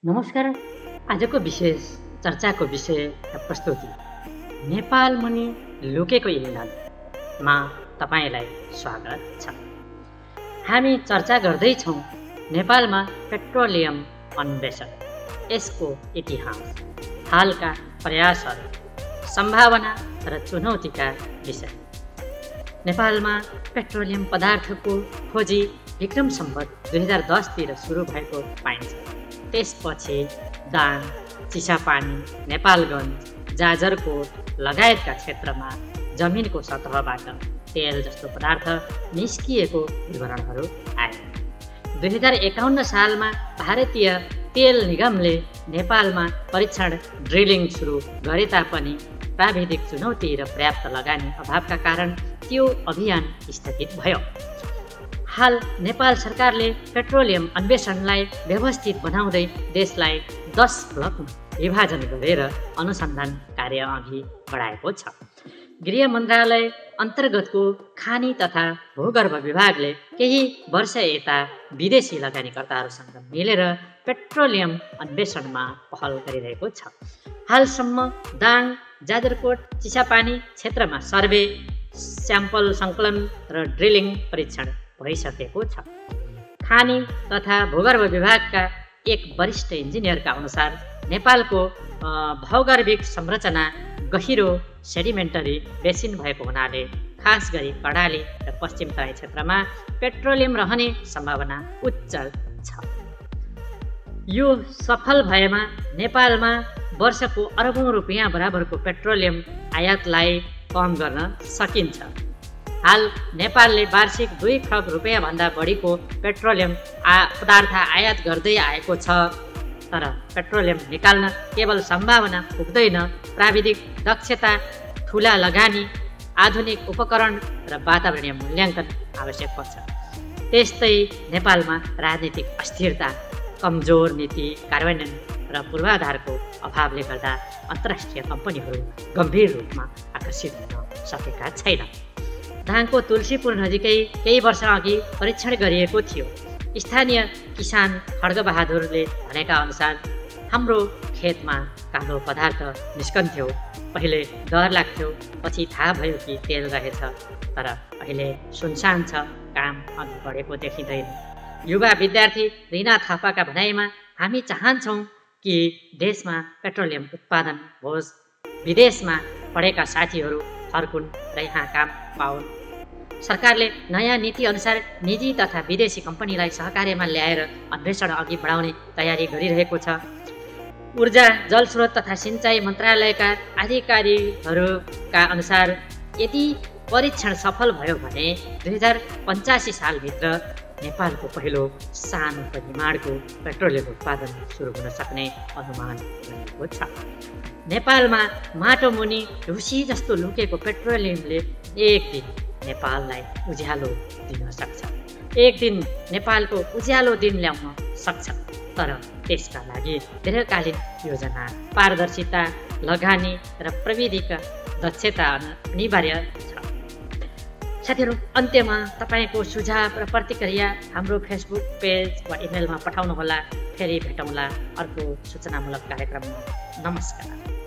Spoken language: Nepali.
नमस्कार। आजको विशेष चर्चाको विषय र प्रस्तुति नेपाल मुनि लुकेको इन्धनमा तपाईलाई स्वागत छ। हामी चर्चा गर्दैछौँ नेपालमा पेट्रोलियम अन्वेषण, यसको इतिहास, हालका प्रयासहरू, सम्भावना र चुनौतीका विषय। नेपालमा पेट्रोलियम पदार्थको खोजी विक्रम सम्वत 2010 तिर सुरु भएको पाइन्छ। त्यसपछि दाङ, चिसापानी, नेपालगञ्ज, जाजरकोट लगायतका क्षेत्रमा जमिनको सतहबाट तेल जस्तो पदार्थ निस्किएको विवरणहरू आए। 2051 सालमा भारतीय तेल निगमले नेपालमा परीक्षण ड्रिलिङ सुरु गरे तापनि प्राविधिक चुनौती र पर्याप्त लगानी अभावका कारण त्यो अभियान स्थगित भयो। हाल नेपाल सरकारले पेट्रोलियम अन्वेषणलाई व्यवस्थित बनाउँदै देशलाई 10 ब्लकमा विभाजन गरेर अनुसन्धान कार्य अघि बढाएको छ। गृह मन्त्रालय अन्तर्गतको खानी तथा भूगर्भ विभागले केही वर्ष यता विदेशी लगानीकर्ताहरूसँग मिलेर पेट्रोलियम अन्वेषणमा पहल गरिरहेको छ। हालसम्म दाङ, जाजरकोट, चिसापानी क्षेत्रमा सर्वे, स्याम्पल सङ्कलन र ड्रिलिङ परीक्षण भइसकेको छ। खानी तथा भूगर्भ विभागका एक वरिष्ठ इन्जिनियरका अनुसार नेपालको भौगर्भिक संरचना गहिरो सेडिमेन्टरी बेसिन भएको हुनाले खास गरी कर्णाली र पश्चिम तराई क्षेत्रमा पेट्रोलियम रहने सम्भावना उच्च छ। यो सफल भएमा नेपालमा वर्षको अरबौं रुपियाँ बराबरको पेट्रोलियम आयातलाई कम गर्न सकिन्छ। हाल नेपालले वार्षिक 2 खरब रुपियाँ भन्दा बढीको पेट्रोलियम पदार्थ आयात गर्दै आएको छ। तर पेट्रोलियम निकाल्न केवल सम्भावना पुग्दैन, प्राविधिक दक्षता, ठुला लगानी, आधुनिक उपकरण र वातावरणीय मूल्याङ्कन आवश्यक पर्छ। त्यस्तै नेपालमा राजनीतिक अस्थिरता, कमजोर नीति कार्यान्वयन र पूर्वाधारको अभावले गर्दा अन्तर्राष्ट्रिय कम्पनीहरू गम्भीर रूपमा आकर्षित हुन सकेका छैनन्। दाङको तुलसीपुर नजिकै केही वर्ष अघि परीक्षण गरिएको थियो। स्थानीय किसान खड्गबहादुरले भनेका अनुसार हाम्रो खेतमा कालो पदार्थ निस्कन्थ्यो। पहिले डर लाग्थ्यो, पछि थाहा भयो कि तेल रहेछ। तर अहिले सुनसान छ, काम अघि बढेको देखिँदैन। युवा विद्यार्थी रिना थापाका भनाइमा हामी चाहन्छौँ कि देशमा पेट्रोलियम उत्पादन होस्, विदेशमा पढेका साथीहरू फर्कुन् र यहाँ काम पाउन्। सरकारले नयाँ नीति अनुसार निजी तथा विदेशी कम्पनीलाई सहकार्यमा ल्याएर अन्वेषण अघि बढाउने तयारी गरिरहेको छ। ऊर्जा, जलस्रोत तथा सिँचाइ मन्त्रालयका अधिकारीहरूका अनुसार यदि परीक्षण सफल भयो भने 2085 सालभित्र नेपालको पहिलो सानो परिमाणको पेट्रोलियम उत्पादन सुरु हुन सक्ने अनुमान गरिएको छ। नेपालमा माटो मुनि ढुसी जस्तो लुकेको पेट्रोलियमले एक दिन नेपाललाई उज्यालो दिन सक्छ। एक दिन नेपालको उज्यालो दिन ल्याउन सक्छ। तर त्यसका लागि दीर्घकालीन योजना, पारदर्शिता, लगानी र प्रविधिका दक्षता अनिवार्य छ। साथीहरू, अन्त्यमा तपाईँको सुझाव र प्रतिक्रिया हाम्रो फेसबुक पेज वा इमेलमा पठाउनुहोला। फेरि भेटौँला अर्को सूचनामूलक कार्यक्रममा। नमस्कार।